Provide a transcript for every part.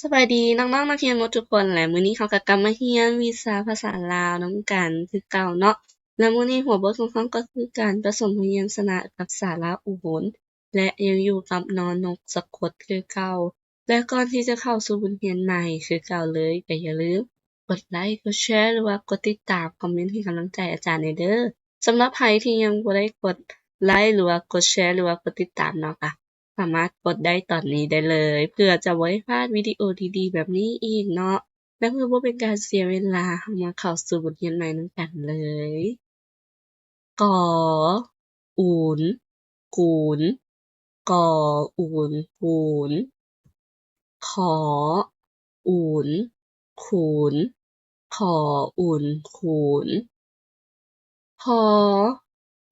ສະບາຍດີນ້ອງໆນັກຮຽນໝົດທຸກຄົນ ແລະ ມື້ນີ້ເຮົາກໍກັບມາຮຽນວິຊາພາສາລາວນຳກັນຄືເກົ່າເນາະ ແລະ ມື້ນີ້ຫົວບົດຂອງເຮົາກໍຄືການປະສົມພະຍັນຊະນະກັບສະຫຼະໂອນ ແລະ ຍັງຢູ່ກັບ ນ ນົກ ສະກົດ ຄືເກົ່າ. ແລະ ກ່ອນທີ່ຈະເຂົ້າສູ່ບົດຮຽນໃໝ່ຄືເກົ່າເລີຍ ກໍຢ່າລືມກົດໄລ ກົດແຊ ຫຼືວ່າກົດຕິດຕາມ ຄອມເມັນໃຫ້ກຳລັງໃຈອາຈານແດ່ເດີ້. ສຳລັບໃຜທີ່ຍັງບໍ່ໄດ້ກົດໄລ ຫຼືວ່າກົດແຊ ຫຼືວ່າກົດຕິດຕາມເນາະ ກໍ ສາມາດກົດໄດ້ຕອນນີ້ໄດ້ເລີຍ ເພື່ອຈະບໍ່ໄດ້ພາດວິດີໂອດີໆແບບນີ້ອີກເນາະ ແລະ ເພື່ອບໍ່ເປັນການເສຍເວລາ ເຮົາມາເຂົ້າສູ່ບົດຮຽນໃໝ່ນຳກັນເລີຍ. ກ ອູນ ກູນ ກ ອູນ ກູນ ຂ ອູນ ຄູນ ຂ ອູນ ຄູນ ຮ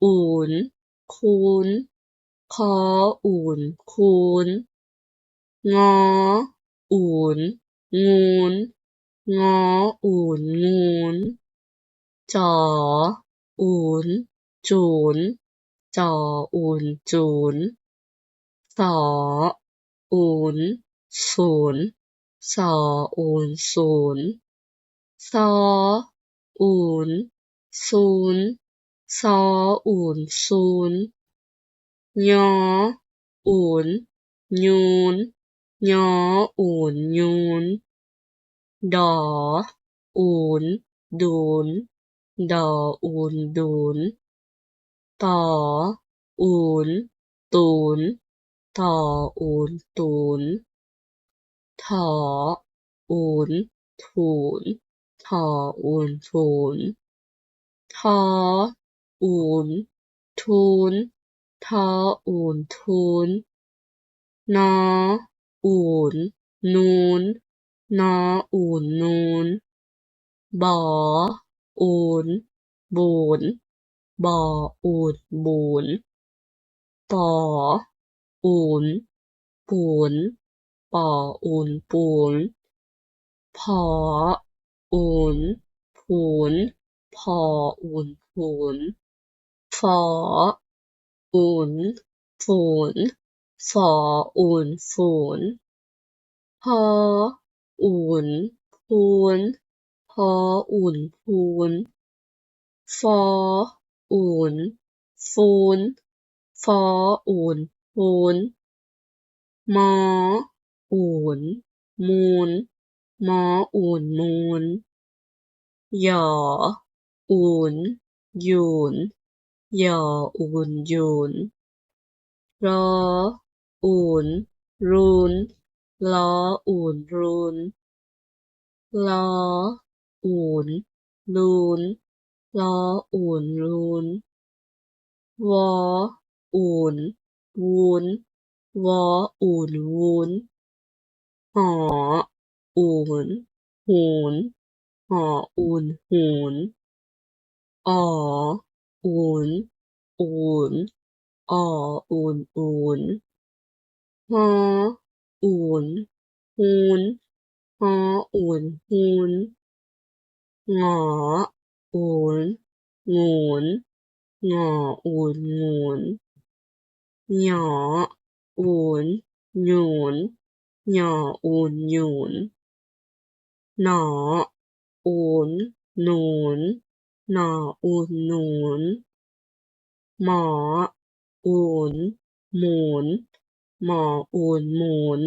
ອູນ ຄູນ ຮ ອູນ ຄູນ ງ ອູນ ງູນ ງ ອູນ ງູນ ຈ ອູນ ຈູນ ຈ ອູນ ຈູນ ສ ອູນ ສູນ ສ ອູນ ສູນ ຊ ອູນ ຊູນ ຊ ອູນ ຊູນ ຍ ອູນ ຍູນ ຍ ອູນ ຍູນ ດ ອູນ ດູນ ດ ອູນ ດູນ ຕ ອູນ ຕູນ ຕ ອູນ ຕູນ ຖ ອູນ ຖູນ ຖ ອູນ ຖູນ ທ ອູນ ທູນ ທ ອູນ ທູນ ນ ອູນ ນູນ ນ ອູນ ນູນ ບ ອູນ ບູນ ບ ອູນ ບູນ ປ ອູນ ປູນ ປ ອູນ ປູນ ຜ ອູນ ຜູນ ຜ ອູນ ຜູນ ຝ ອູນ ຝູນ ຝ ອູນ ຝູນ ຫ ອູນ ຜູນ ຫ ອູນ ຜູນ ຟໍ ອູນ ຟູນ ຟໍ ອູນ ຟູນ ມໍ ອູນ ມູນ ມໍ ອູນ ມູນ ຢໍ ອູນ ຢູນ ຢໍ ອູນ ຢູນ ລໍ ອູນ ຣູນ ລໍ ອູນ ຣູນ ລໍ ອູນ ລູນ ລໍ ອູນ ລູນ ວໍ ອູນ ວູນ ວໍ ອູນ ວູນ ຫໍ ອູນ ຫູນ ຫໍ ອູນ ຫູນ ອໍ ອູນ ອູນ ອໍ ອູນ ອູນ ຮ ອູນ ຫູນ ຫໍ ອູນ ຫູນ ງໍ ອູນ ງູນ ງໍ ອູນ ງູນ ຫຍໍ ອູນ ຫຍູນ ຫຍໍ ອູນ ຫຍູນ ໜໍ ອູນ ໜູນ ໜໍ ອູນ ໜູນ ໝໍ ອູນ ໝູນ ໝໍ ອູນ ໝູນ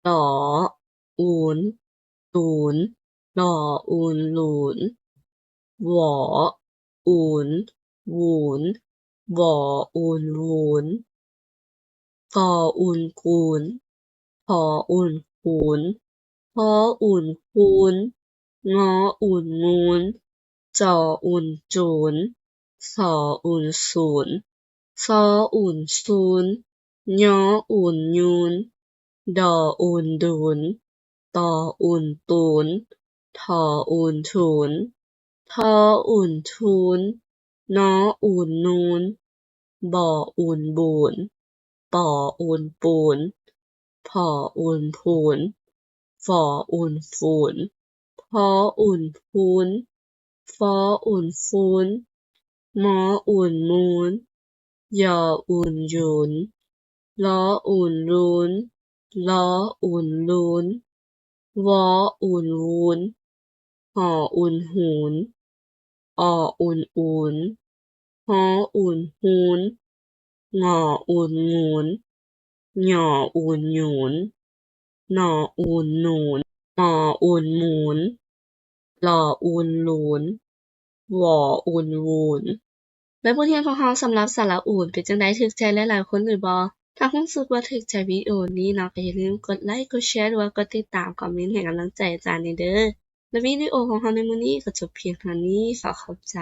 ຕອ ອູນ ຕູນ ຫຼໍ ອູນ ຫຼູນ ວໍ ອູນ ວູນ ວໍ ອູນ ວູນ ກອອູນ ກູນ ຂໍອູນ ກູນ ຫໍອູນ ຄູນ ງໍອູນ ງູນ ຈອອູນ ຈູນ ສອອູນ ສູນ ຊອອູນ ຊູນ ຍອອູນ ຍູນ ດອອູນ ດູນ ຕອອູນ ຕູນ ຖອອູນ ຖູນ ທອອູນ ທູນ ນອອູນ ນູນ ບອອູນ ບູນ ປອອູນ ປູນ ຜອອູນ ຜູນ ຝອອູນ ຝູນ ພອອູນ ຟູນ ຟອອູນ ຟູນ ມອອູນ ມູນ ຍອອູນ ຢູນ ລອອູນ ລູນ ລອອູນ ລູນ ວໍອຸ່ນວູນ ຫໍອຸ່ນຫູນ ອໍອຸ່ນອູນ ຮໍອຸ່ນຫູນ ງໍອຸ່ນງູນ ຫຍໍອຸ່ນຫຍູນ ໜໍອຸ່ນໜູນ ມໍອຸ່ນໝູນ ຫຼໍອຸ່ນຫຼູນ ວໍອຸ່ນວູນ. ແລະ ບົດຮຽນຂອງເຮົາສຳລັບສະຫຼະອູນເປັນຈັ່ງໃດ? ຖືກໃຈຫຼາຍໆຄົນຫຼືບໍ່? ຖ້າຮູ້ສຶກວ່າຖືກໃຈວິດີໂອນີ້ເນາະ ກໍຢ່າລືມກົດໄລ ກົດແຊ ຫຼືວ່າກົດຕິດຕາມ ຄອມເມັນໃຫ້ກຳລັງໃຈອາຈານແດ່ເດີ້. ແລະ ວິດີໂອຂອງເຮົາໃນມື້ນີ້ກໍຈົບພຽງເທົ່ານີ້. ຂໍຂອບໃຈ.